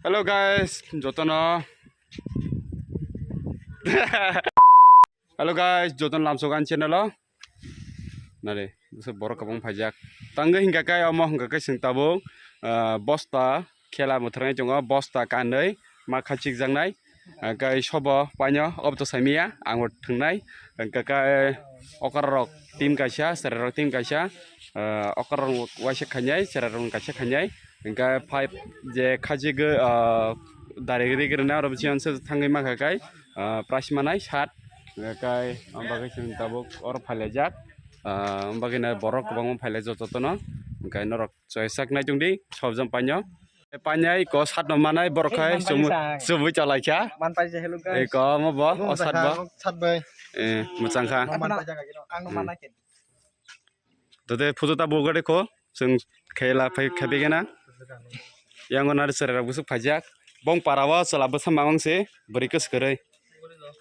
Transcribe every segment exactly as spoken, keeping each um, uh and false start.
Hello guys, jotono. Hello guys, jotono lamsok ani channel o. Nare, bwswk borok kwbang phaijak. Tangwi hingka kai omo hingka kai chwng tabuk, ah, bosta khela mwthwrwngwi tongo, bosta kanwi ma khachikjaknai. Ah, kai sobo paino obo to saimanya, ang bo thwngnai. Hingka kai okra rok team kaisa, chwrai rok team kaisa, ah, okra rok waisa khainai, chwrai rok kaisa khainai. Hingka five je khachigwi, ah, dari giri giri na oro bisi onse thangwi mankha kai, ah, prize manai sat. Kai, ang bagwi chwng tabuk oro phailaijak. Ah, ang bagwi na borok kwbangma phailai jotono. Hingkai norok choisak nai tongdi, sobjang paino. Painai ko sat no manai borok hai, chumui chalaikha. Manpai je hello guys. Eko mo bo, o sat bo. Sat bai. Eh, mwchang kha. Manpai jaga gino, ang no manai khe. Tode photo ta bo gade ko, chwng khela phai khabi gana. Yang nari chwrai rok bwswk phaijak. Bong para o chwla bwsa mamang se, bwrwi kwswk kwrwi.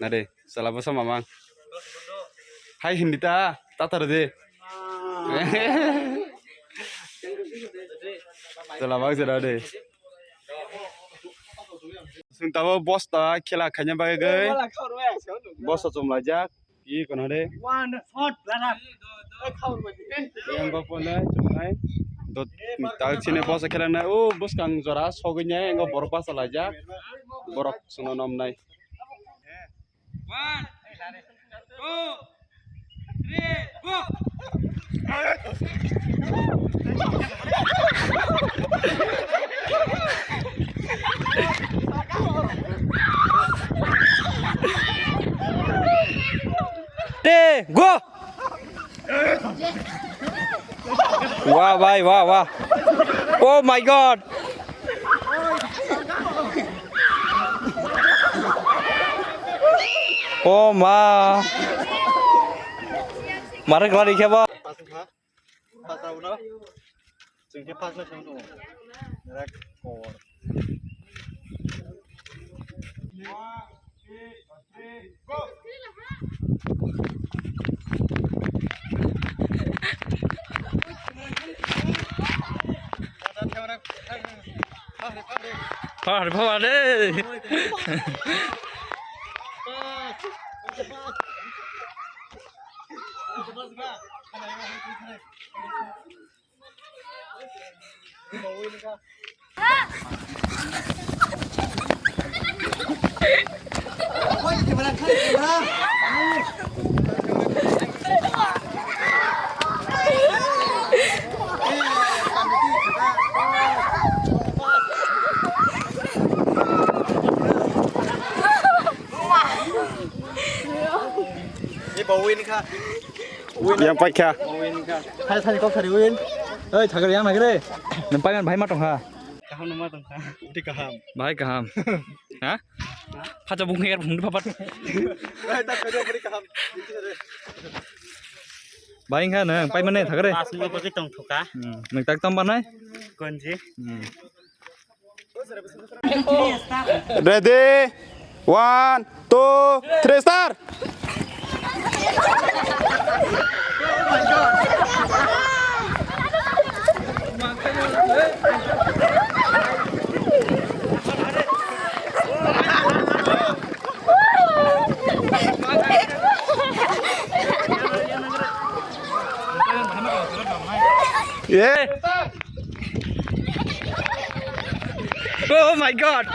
Nade, chwla bwsa mamang. Hai hindi ta, tatar de. Chwla bang se nade. Chwng tabo bosta khela khaina bagwi. Bosta chumlaijak. Ih, kono de. One shot, brother. Yang go pone, chumai. Dot, tak sini bosa kira na. Oh, bus kang jora, sogenya, yang go borok basa laja. Borok suno nom nai. One, two, three, go. Te, go! Wah, bhai, wah, wah. Oh my God. Oh ma. Mare kelari khe ba. Pas rao no. Chwng khe pas no song tongo. Direct cover. Par, par, eh. Ni bo win kha. Yang paikha. Bo win kha. Hai, hai, kok sari win. Oi, thagar yang nagre. Nang paiman bhai ma tongkha. Kaham nang ma tongkha. Uti kaham. Bhai kaham. Ha? Phacha bung kher bung phapat. Hai, tak kari beri kaham. Bhai kha nang paiman ne thagre. Pas mo bagi tong thoka. Hmm. Nang tak tam banai. Konji. Hmm. Ready? One, two, three, start! Yeah. Oh my God.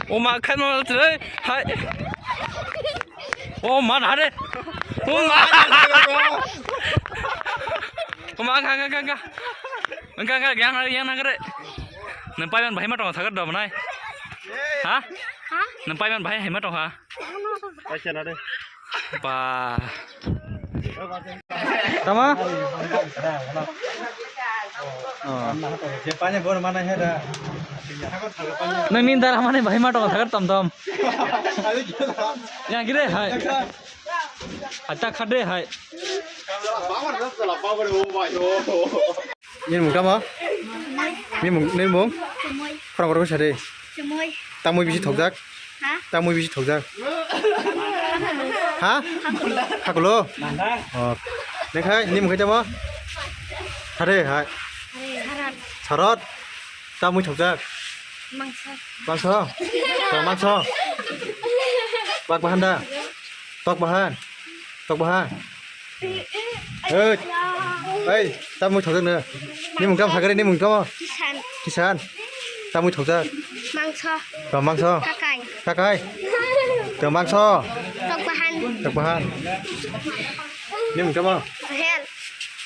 Oh ma khan ma tre. Hai. Oh ma hare. Oh ma. Oh ma ga ga ga ga. Ga ga yang yang nagre. Nang paiman bhai ma tong thagar do nai. Ha? Ha? Nang paiman bhai hai ma tong ha. Paisa na de. Ba. Tama? Oh. Nang ni dara mane bhai ma tong thagar tom tom. Yang gire hai. Ata khade hai. Nini mung tamo? Nini mung, nini mung? Chumui. Khorang khorang sari. Chumui. Tamui bisi thokjak? Ha? Tamui bisi thokjak? Ha? Hakulo? Oh. Nekhai, nini mung khai tamo? Hare, hai. Hare, harat. Sarot? Tamwi thokjak? Mangso. Mangso? To mangso? Bak bahan da? Tok bahan? Tok bahan? Hey, hey, tamwi thokjak no? Ni mung tamo sagari, ni mung tamo? Kisan. Kisan. Tamwi thokjak? Mangso. To mangso? Kakai. Kakai? To mangso? Tok bahan. Tok bahan. Ni mung tamo? Hel.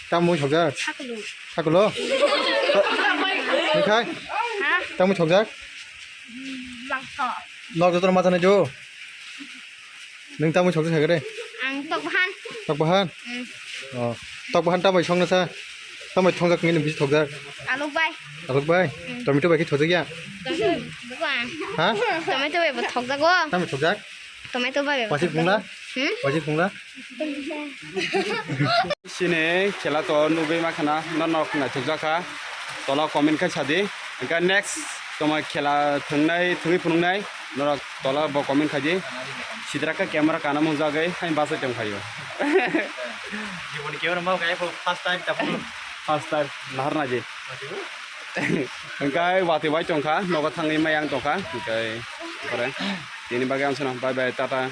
Tamwi thokjak? Sakulu. Sakulu? Mikhai? Ha? Tamwi thokjak? Mangso. Nok jotono ma thani jo? Nung tamwi thokjak sakari? Ang tok bahan. Tok bahan? Hmm. Oh. Tok bahan tamwi songna sa? Tamwi thokjak nini bisi thokjak? Aluk bai. Aluk bai? Hmm. Tomato bai ki thokjak ya? Tomato bai bo thokjago. Ha? Tomato bai bo thokjago. Tamwi thokjak? Tomato bai bo thokjago. Wasi phungla? Hmm? Wasi phungla? Sini khela to nugwi ma khana, no nok naithokjak kha. Tola comment khai sadi. Hingkha next toma khela thwngnai, thwngwi phunuknai, norok tola bo comment khai di. Sidra kha camera kana mung jagwi, hai bachai tong khayo. Jiboni camera ma khai first time ta phunuk. First time nahar naji. Hingkha watwi bai tong kha, nogo thangwi mai ang tong kha. Hingkha pore tini bagwi ang sano bye bye, tata.